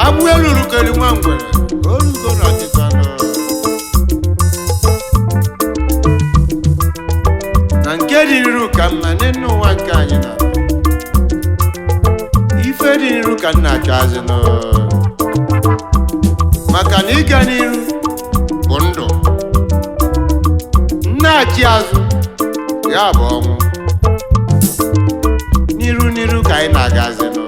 Agbụ elurukeri nwa ngwere olugo na ọtịta nọ na nke dị n'iru ka mma n'elu ụwa nke anyị na ife dị n'iru ka nna achọazị nọ, maka na ịga n'iru bụ ndụ, nna-achị azụ ya bụ ọnwụ. N'iru n'iru ka anyị na-agazi nọ.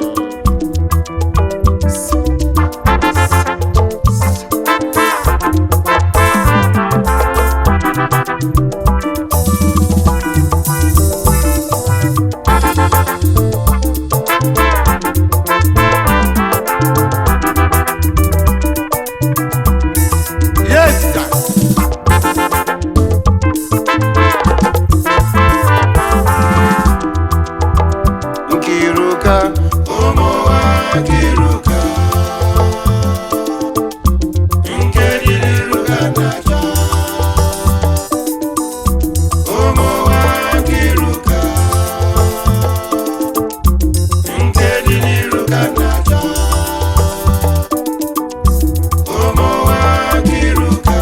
Yes, sir. Nkiruka, Ụmụnwa Nkiruka, nke dị n'iru ka na-achọ. Ụmụnwa Nkiruka, nke dị n'iru ka na-achọ. Ụmụnwa Nkiruka,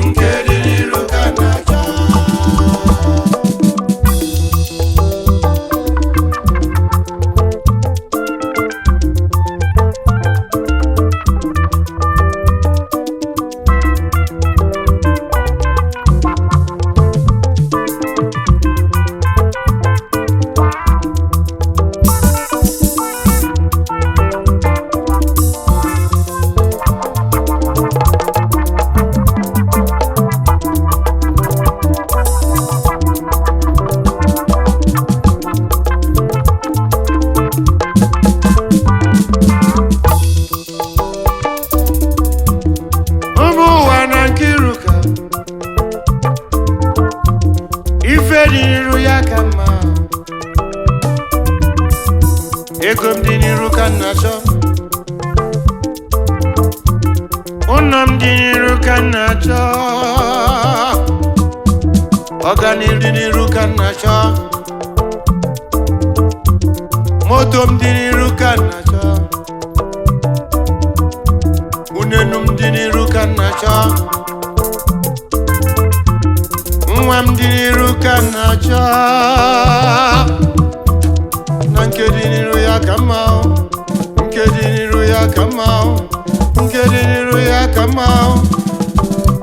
nke dị n'iru ka na-achọ. Ụmụ ụwa na Nkiruka, ife dị n'iru ya ka mma. Ego m dị n'iru ka m na-achọ, ụlọ m dị n'iru ka m na-achọ, ọganiru dị n'iru ka m na-achọ, moto m dị n'iru ka m na-achọ, unenu m dị n'iru ka m na-achọ, nwa m dị n'iru ka m na-achọ. Na nke dị n'iru ya ka mma o, nke dị n'iru ya ka mma o, nke dị n'iru ya ka mma o.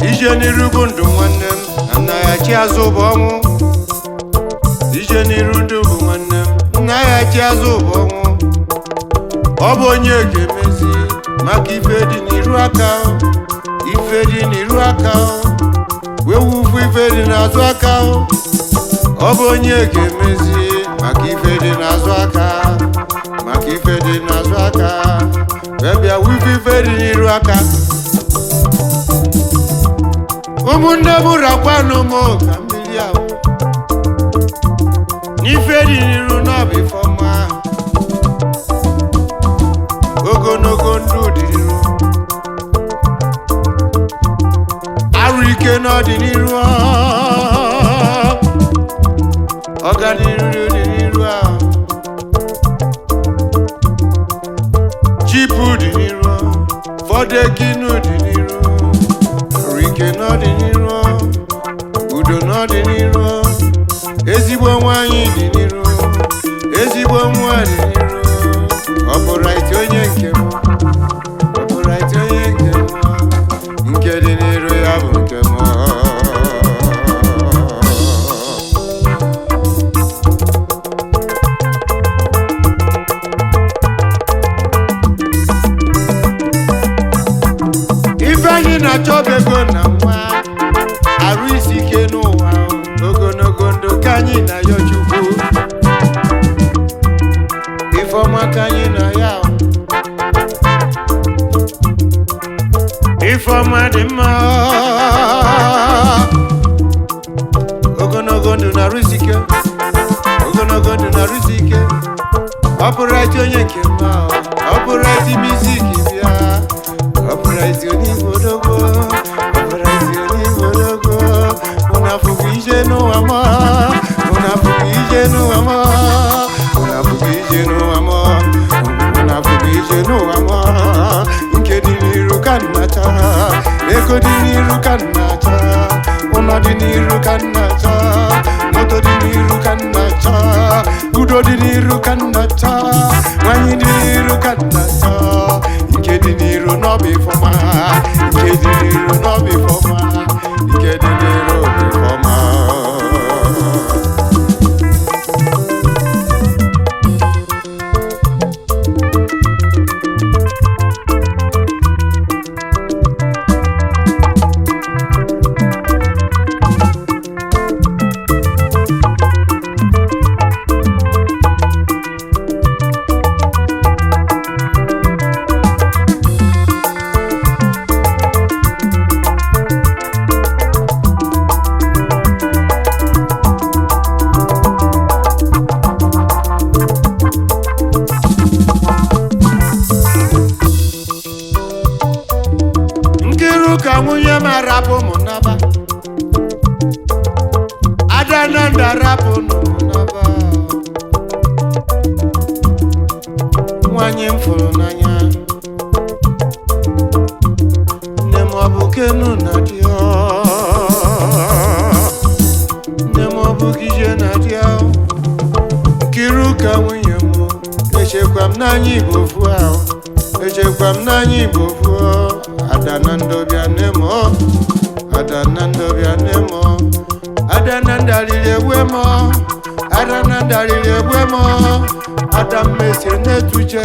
Ije n'iru bụ ndụ nwanne m, na nna ya chi azụ bụ ọnwụ. Ije n'iru ndụ bụ nwanne m, nna ya chi azụ bụ ọnwụ. Ọ bụ onye ga-emezi maka ife dị n'iru aka o, ife dị n'iru aka o, wee wufu ife dị n'azụ aka o. Ọ bụ onye ga-emezi maka ife dị n'azụ aka, maka ife dị n'azụ aka, wee bịa wufu ife dị n'iru aka. Ụmụnne m, rakwanụ m ka mmiri ahụ n'ife dị n'iru n'ọbụ ife ọma. Ogologo ndụ dị n'iru, arụ ike n'ọdịnihu, ọganiru dị n'iru ahụ, chipu dị n'iru, fọdekinu dị n'iru, arụ ike n'ọdịnihu, udo n'ọdịnihu, ezigbo nwanyị dị n'iru, ezigbo nwa dị n'iru. Ọ bụrụ ite onye nke m, ọ bụrụ ite onye nke m, nke dị n'iru ya bụ nke m. Ife anyị na-achọ bụ ego na nwa, arụ isi ike n'ụwa, ogologo ndụ ka anyị na-ayọ Chukwu, ifeọma ka anyị na ya. Ifeọma dị mma, ogologo ndụ na arụ isi ike, ogologo ndụ na arụ isi ike. Ọ bụrụ eti onye nke mma, ọ bụrụ eti mizik bịa, ọ bụrụ eti onye Igbo dogo, ọ bụrụ eti onye Igbo dogo. Unu afụghị ije n'ụwa ma, unu afụghị ije n'ụwa ma, unu afụghị ije n'ụwa ma. Ije n'ụwa m, nke dị n'iru ka nna chọọ. Ego dị n'iru ka nna chọọ. Ụlọ dị n'iru ka nna chọọ. Moto dị n'iru ka nna chọọ. Udo dị n'iru ka nna chọọ. Nwanyị dị n'iru ka nna chọọ. Nke dị n'iru n'ọbụ ifeọma. Nke dị n'iru n'ọbụ ifeọma. Nke dị n'iru bụ ifeọma. Nkiru ka nwunye m arapụ m naba. Adananda rapụ nụ m naba. Nwanyị m fụrụ n'anya, nne m, ọ bụ kenu na di ọ? Nne m, ọ bụ gije na di ọ? Nkiru ka nwunye m, echekwa m n'anya Igbo fu ahụ, echekwa m n'anya Igbo fu. Adananda bịa nne m ọ, Adananda bịa nne m ọ. Adananda riri egwe m ọ, Adananda riri egwe m ọ. Adammesi na-etuje,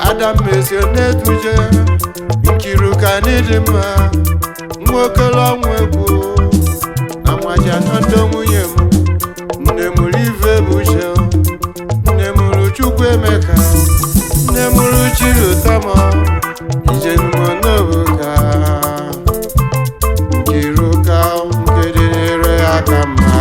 Adammesi na-etuje. Nkiru ka n'ịdị mma, nwokele ọnwụ egwu na nwaja na ndụ nwunye m. Nne m rive bụ uche, nne m rụ Chukwu Emeka, nne m rụ Chilutama ijenumonobuka. Nkiruka, nke dị n'ire ya ka mma.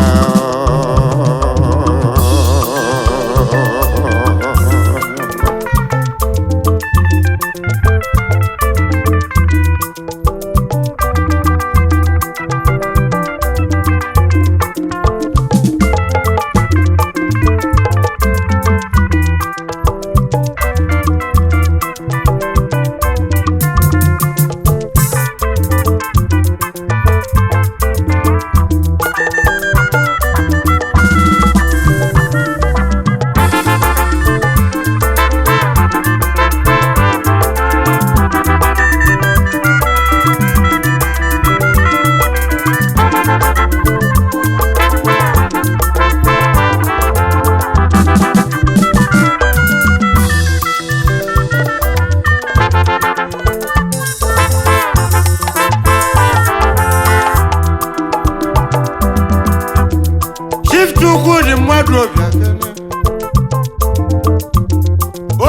Chief Chukwu dị mmadụ obi akene,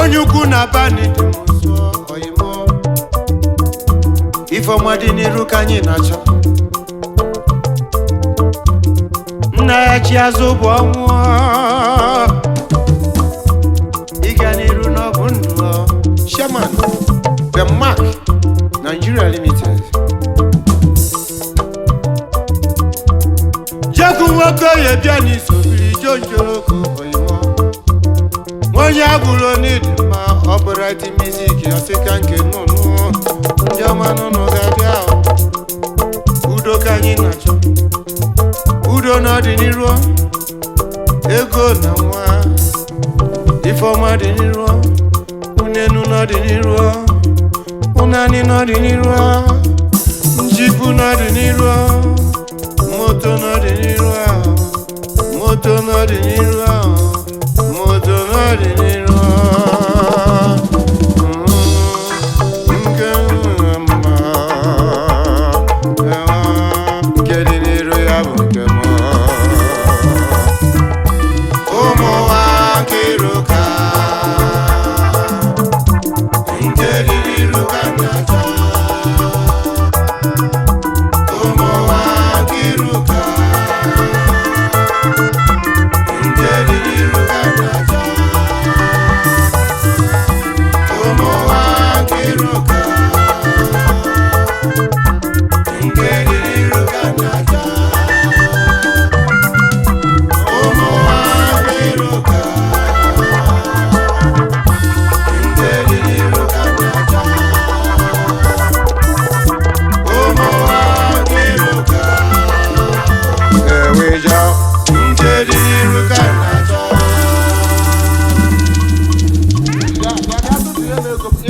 onye ukwu na bani dị m nso oyimo. Ifeọma dị n'iru ka anyị na-achọ. Nna ya chi azụ bụ ọnwụ, ịga n'iru n'ọbụ ndụ. Chairman, The Mark Nigeria Limited. Jekwu nwoke oye bịa n'isobiri jonjoloko oyimo. Onye agbụrụ n'ịdị mma, ọ bụrụ dị mizik ọsịka nke nụnụ. Ndị ọma nụnụ ga-abịa o. Udo ka anyị na-achọ, udo n'ọdịnihu, ego na nwa ifeọma dị n'iru, unenu n'ọdịnihu, unani n'ọdịnihu, njipu n'ọdịnihu, moto n'ọdịnihu, moto n'ọdịnihu, moto n'ọdịnihu. Nke mma, nke dị n'iru ya bụ nke m. Ụmụ nwa Nkiruka, nke dị n'iru ka m na-achọ. Ụmụ nwa Nkiruka, nke dị n'iru ka m na-achọ.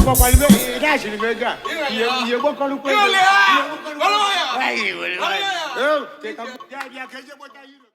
Gbakwara ibe ị daghachiri m ego a. Ihe gbakọrọkwa ego. Iwele ya! Ihe gbakọrọkwa Were ya! ego. Were ya! Ee, teta m. Bịa, bịa, ka eje gbota euro.